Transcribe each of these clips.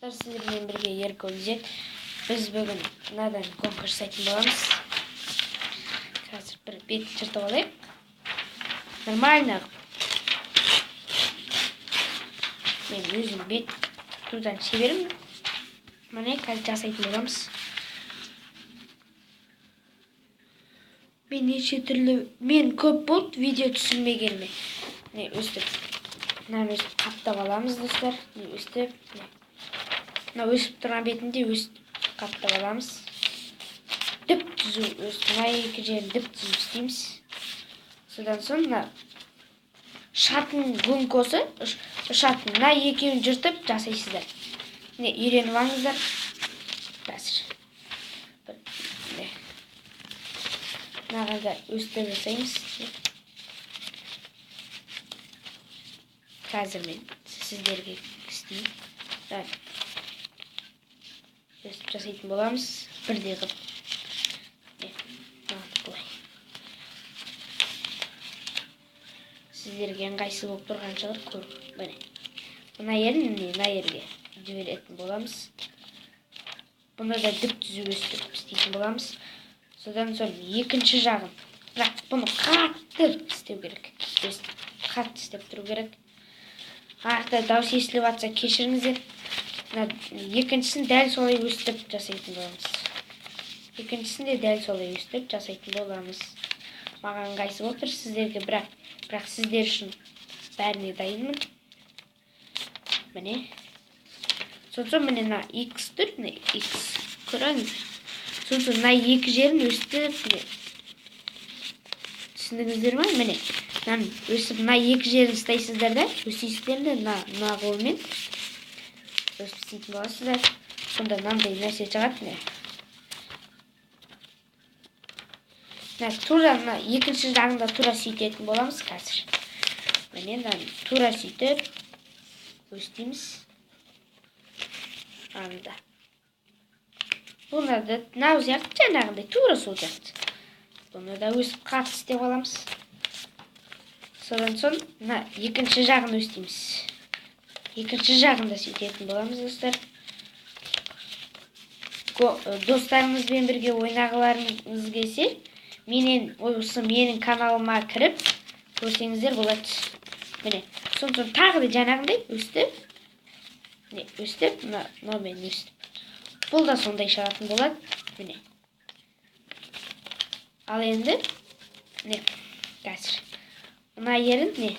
Сіздермен бірге Еркөл Зет. Біз бүгін мынадан гонка жасайтын боламыз. Қазір бір бет жыртып алайық. Нормально. Мен өзім бет жыртудан шебермін. Міне қазір жасайтын боламыз. Мен неше түрлі, мен көп болды видео түсірмегеніме. Міне өстіп. Мынаны өстіп қаптап аламыз, достар. Міне өстіп. Мына өсіп тұрған бетінде өстіп қаптап аламыз. Дүп түзу өстіп, мына екі жерін дүп түзу істейміз. Содан соң мына шатын гонкосы, ұшатын мына екеуін жыртып жасайсыздар. Міне үйреніп алыңыздар. Қазір. Міне. Мынаға да өстіп жасаймыз. Қазір мен сіздерге істеймін. Так. Өстіп жасайтын боламыз. Бірдей қылып. Міне, мынаны былай. Сіздерге ыңғайсыз болып тұрған шығар, көріп. Міне. Мына жерін, міне, мына жерге жіберетін боламыз. Бұны да дүп түзу өстіп істейтін боламыз. Содан соң екінші жағын. Бірақ бұны қатты істеу керек. Өстіп қатты істеп тұру керек. Артта дауыс естіліп жатса кешіріңіздер. Мына екіншісін дәл солай өстіп жасайтын боламыз. Екіншісін де дәл солай өстіп жасайтын боламыз. Маған ыңғайсыз болып тұр сіздерге, бірақ сіздер үшін бәріне дайынмын. Міне. Содан соң міне мына X тұр, міне X. Көріңіз. Содан соң мына екі жерін өстіп, міне. Түсіндіңіздер ме? Міне. Мынаны өстіп мына екі жерін ұстайсыздар да, өстейсіздер де мына қолмен өстіп істейтін боласыздар. Сонда мынандай нәрсе шығады, міне. Мына тура мына екінші жағында тура сөйтетін боламыз қазір. Міне мынаны тура сөйтіп өстейміз. Анда. Бұны да мынау сияқты жаңағындай тура сол сияқты. Бұны да өсіп қатты істеп аламыз. Содан соң мына екінші жағын өстейміз. Екінші жағын да сөйтетін боламыз, достар. Достарыңызбен бірге ойнағыларыңыз келсе, осы менің каналыма кіріп көрсеңіздер болады. Міне, содан соң тағы да жаңағындай өстіп, міне, өстіп, мынаумен өстіп. Бұл да сондай шығатын болады. Міне. Ал енді, міне, қазір. Мына жерін, міне,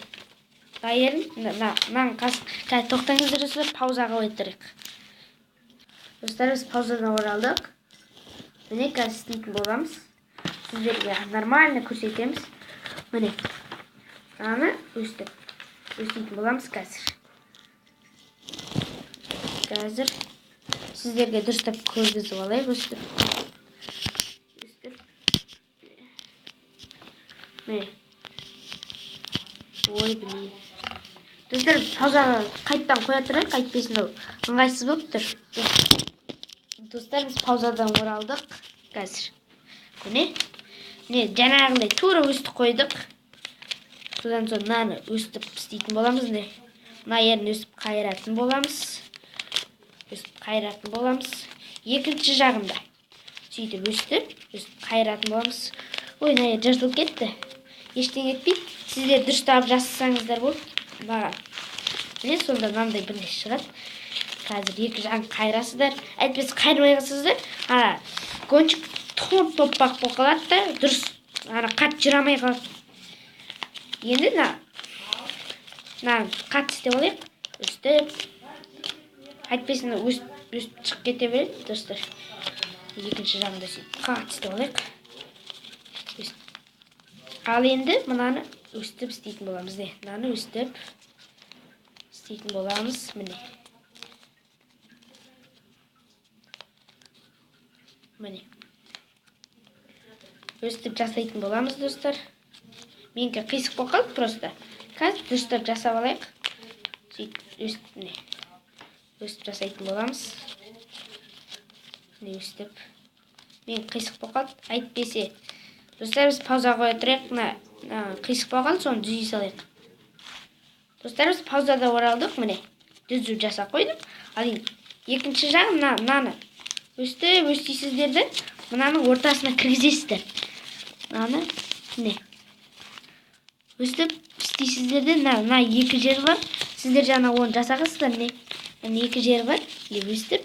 мына жерін, мынаның қасы, қазір тоқтаңыздар, достар, паузаға қойып тұрайық. Достар, біз паузадан оралдық. Міне, қазір істейтін боламыз. Сіздерге нормально көрсетеміз. Міне, мынаны өстіп, өстейтін боламыз қазір. Қазір сіздерге дұрыстап көргізіп алайық, өстіп. Өстіп. Міне. Ой, блин. Достар, паузаға қайттан қоя тұрайық, әйтпесін ол ыңғайсыз болып тұр. Достар, біз паузадан оралдық. Қазір. Міне. Міне, жаңағындай тура өстіп қойдық. Содан соң мынаны өстіп істейтін боламыз, міне. Мына жерін өстіп қайыратын боламыз. Өстіп қайыратын боламыз. Екінші жағында сөйтіп өстіп, өстіп қайыратын боламыз. Ой, мына жер жыртылып кетті. Ештеңе етпейді. Сіздер дұрыстап жасасаңыздар болды. Маған. Міне, сонда мынандай бір нәрсе шығады. Қазір екі жағын қайырасыздар. Әйтпесе қайырмай қалсаңыздар, ана гонщик топ-топпақ болып қалады да, дұрыс, ана қатты жүре алмай қалады. Енді мына қатты істеп алайық. Өстіп. Әйтпесе мына өстіп шығып кете береді, достар. Екінші жағын да сөйтіп қатты істеп алайық. Өстіп. Ал енді мынаны өстіп істейтін боламыз, не? Мынаны өстіп істейтін боламыз, міне. Міне. Өстіп жасайтын боламыз, достар. Менікі қисық болып қалды просто. Қазір дұрыстап жасап алайық. Сөйтіп өстіп, міне. Өстіп жасайтын боламыз. Міне өстіп. Мен қисық болып қалды. Әйтпесе, достар, біз пауза қоя тұрайық. Мына қисық болып қалды, соны түзей салайық. Достар, біз паузада оралдық, міне. Түзу жасап қойдым. Ал енді Екінші жағын мынаны өстіп өстейсіздер де мынаның ортасына кіргізесіздер. Мынаны міне өстіп істейсіздер де мына екі жері бар. Сіздер жаңа оны жасағансыздар, міне. Мына екі жері бар. Міне өстіп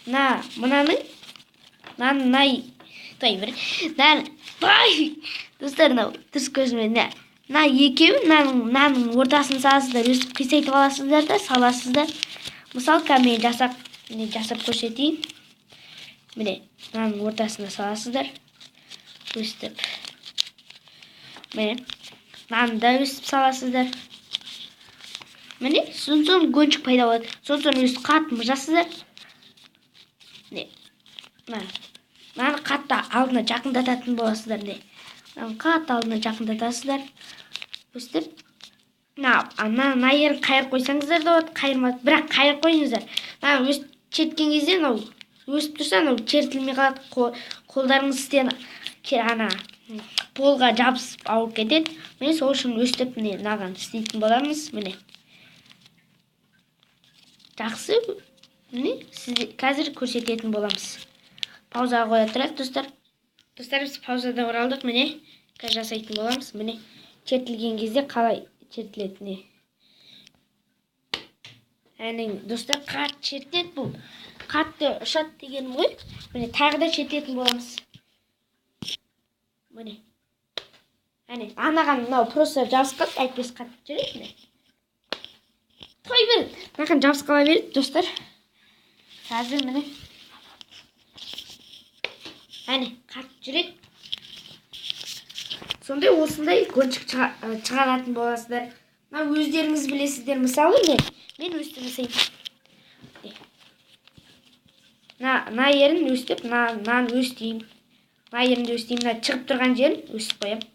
мынаның мынаны достар, мынау дұрыс көзімен мына екеуін мынаның ортасын саласыздар, өстіп қисайтып аласыздар да саласыздар. Мысалы, қазір мен жасап көрсетейін. Міне, мынаның ортасына саласыздар. Өстіп. Міне, мынаны да өстіп саласыздар. Міне, сосын гонщик пайда болады. Сосын өстіп қатты мыжасыздар. Міне, мынаны қатты алдына жақындататын боласыздар. Міне, мынаны қатты алдына жақындатасыздар. Өстіп. Мына жерін қайырып қойсаңыздар да болады, қайырмады. Бірақ қайырып қойыңыздар. Мына өстіп черткен кезде мынау өсіп тұрса, мынау чертілмей қалады. Қолдарыңыз ана полға жабысып ауырып кетеді. Міне, сол үшін өстіп міне мынаған істейтін боламыз. Міне. Жақсы. Міне, сізге қазір көрсететін боламыз. Паузаға қоя тұрайық, достар. Достар, біз паузадан оралдық. Міне, қазір жасайтын боламыз. Міне, чертілген кезде қалай чертіледі, міне. Әне, достар, қатты чертіледі бұл. Қатты ұшады дегенім ғой. Міне, тағы да чертетін боламыз. Міне. Әне, анаған мынау просто жабысып қалды, әйтпесе қатты жүреді, міне. Той бер. Мынаған жабысып қала береді, достар. Қазір міне. Әне, қатты жүреді. Сондай осындай гонщик шығаратын боласыздар. Мына өздеріңіз білесіздер. Мысалы, мен өстіп жасаймын. Мына ерін өстіп, мынаны өстеймін. Мына ерінді өстеймін. Мына шығып тұрған жерін өстіп қоямын.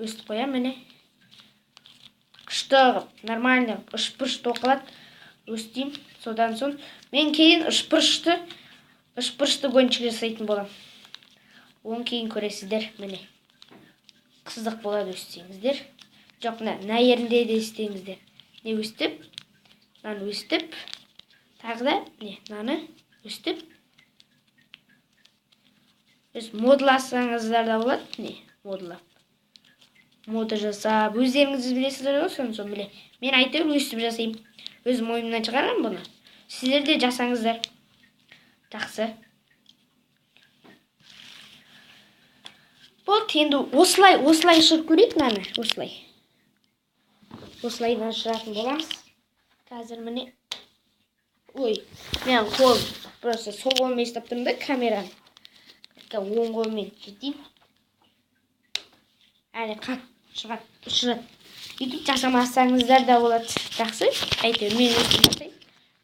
Өстіп қоямын, міне. Күшті қылып, нормально ұшпұрыш тоқылады. Өстеймін. Содан соң мен кейін ұшпұрышты гонщик жасайтын боламын. Оны кейін көресіздер, міне. Қызық болады өстсеңіздер. Жоқ, мына ерінде де істеңіздер. Не өстіп, мынаны өстіп, тағы да, міне, мынаны өстіп. Өз модуласаңыздар да болады, міне, модулап. Мода жасап, өздеріңіз білесіздер ғой, соны соң біле. Мен әйтеуір өстіп жасаймын. Өз мойнымнан шығарамын бұны. Сіздер де жасаңыздар. Жақсы. Болды, енді осылай ұшырып көрейік мынаны, осылай. Осылай ұшыратын боламыз. Қазір міне. Ой, мен қол просто сол қолмен ұстап тұрмын да камераны. Оң қолмен жетейін. Әлі қатты шығады, ұшырады. Өйтіп жасамасаңыздар да болады. Жақсы, әйтеуір мен өстіп жасаймын.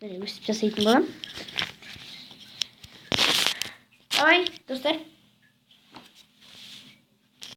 Міне, өстіп жасайтын боламын. Давай, достар.